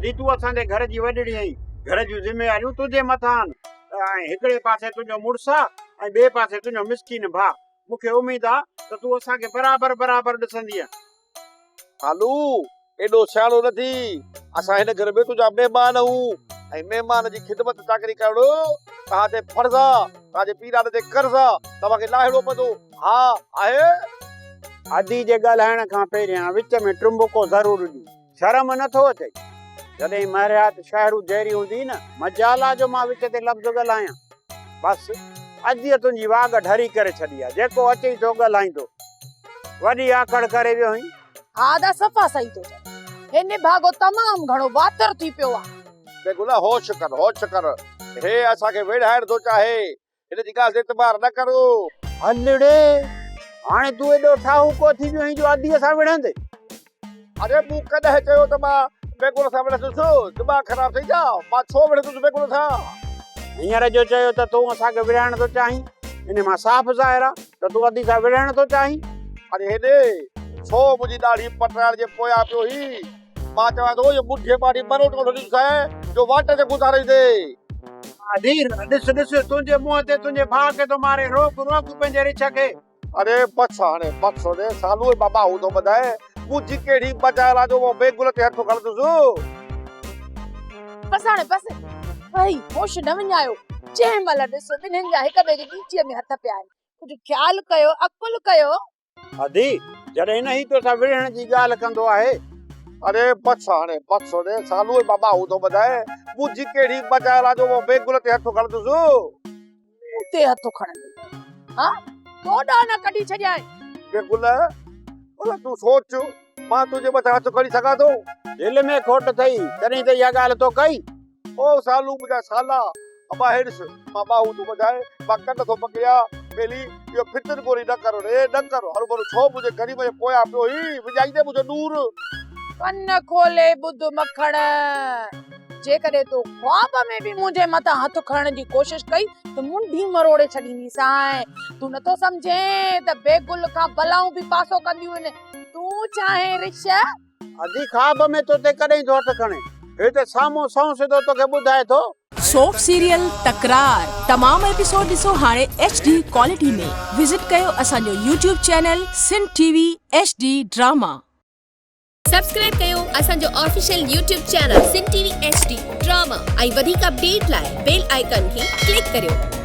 ادي تون اسان جي گهر جي وڏڙي آهين، گهر جون ذميواريون تنهنجي مٿان آهن ۽ هڪڙي پاسي تنهنجو مڙس آ ۽ ٻئي پاسي تنهنجو مسڪين ڀاء. مون کي اميد آ ته تون اسان کي برابر برابر ڏسندينء. خالو، ايڏو سياڻو نه ٿي. اسان هن گهر ۾ تنهنجا مهمان آهيون ۽ مهمان جي خدمت چاڪري ڪرڻ توهان تي فرض آ، توهان جي پيراڏ تي قرض آ، توهان کي لاهڻو پوندو. ها، آهي؟ ادي جي ڳالهائڻ کان پهريان وچ ۾ ٽنبڪو ضرور ڏي. شرم نه ٿو اچئي؟ جڏهن مهريات شهرو جهري هوندي نه، مجال آ جو مان وچ تي لفظ ڳالهايان. بس، اديء تنهنجي واڳ ڍري ڪري ڇڏي آ، جيڪو اچئي ٿو ڳالهائيندو. وڏي آڪڙ ڪري ويو هئين. ها ادا صفا صحيح ٿو چوين. هي نڀاڳو تمام گهڻو واتر ٿي پيو آ. بيگلا هوش ڪر، هوش ڪر. هي اسان کي ويڙهائڻ ٿو چاهي. هن جي ڳالهه تي اعتبار نه ڪرو. هل ڙي، هاڻي تون ايڏو ٺاهوڪو ٿي ويو آهين جو اديء سان وڙهندين. اڙي مون ڪڏهن چيو ته مان بيگل سان وڙهندس؟ دماغ خراب اٿئي ڇا؟ مان ڇو وڙهندس بيگل سان؟ هينئر جو چيو ته تون اسان کي وڙهائڻ ٿو چاهين، ان مان صاف ظاهر آهي ته تون ادي سان وڙهڻ ٿو چاهين. اڙي هيڏي، ڇو منهنجي ڏاڙهي پٽرائڻ جي پويان پيو هين؟ مان چوان ٿو اهو ٻڍي ٻاڙي مروٽ ڪونه ڏيندوسانء جو واٽ تي گذاريندي. ادير، ڏس ڏس، تنهنجي منهن تي تنهنجي ڀاء کي ٿو ماري، روڪ روڪ پنهنجي رڇ کي. اڙي بس هاڻي بس ڙي سالو بابا هو ٿو ٻڌائي، منهنجي ڪهڙي مجال آ جو مان بيگل تي هٿ کڻندس. بس هاڻي بس، ڀائي هوش نه وڃايو، جنهن مهل ڏسو ٻنهين جا هڪ ٻئي جي ڳچيء ۾ هٿ پيا آهن، ڪجهه خيال ڪيو، عقل ڪيو. ادي، جڏهن نه هي توسان وڙهڻ جي ڳالهه ڪندو آهي. اڙي بس هاڻي بس ڙي سالو بابا هو ٿو ٻڌائي، منهنجي ڪهڙي مجال آ جو مان بيگل تي هٿ کڻندس. مون تي هٿ کڻندين؟ ها، تو ڏانهن نه ڪڍي ڇڏيانء. بيگل، ڀلا تون سوچ، مان تنهنجي مٿان هٿ کڻي سگهان ٿو؟ دل ۾ کوٽ اٿئي، تڏهن ته اها ڳالهه تو ڪئي. او سالو منهنجا سالا، ابا هي ڏس، مان ٻانهون ٿو ٻڌائي، مان ڪن ٿو پڪڙيان، ٻيلي، اهو فتن گوري نه ڪر ري، نه ڪر، هروڀرو ڇو منهنجي غريب جي پويان پيو هين، وڃائيندين منهنجو نور. ڪن کولي ٻڌ مکڻ، جيڪڏهن تو خواب ۾ به منهنجي مٿان هٿ کڻڻ جي ڪوشش ڪئي ته منڍي مروڙي ڇڏينديسانء. تون نٿو سمجهين ته بيگل کان بلائون به پاسو ڪنديون آهن. تون چاهين رش؟ ادي خواب ۾ تو تي ڪڏهن ٿو هٿ کڻي. هي ته سامهون سنئون سڌو توکي ٻڌائي ٿو. سوپ سيريل تڪرار تمام ايپيسوڊ ڏسو هاڻي ايڇ ڊي ڪوالٽي ۾ وزٽ ڪيو اسان جو YouTube channel Sindh T V H D drama. Subscribe ڪيو اسان جو official YouTube channel Sindh T V H D drama ۽ وڌيڪ اپڊيٽ لاء بيل آئيڪان کي ڪلڪ ڪريو.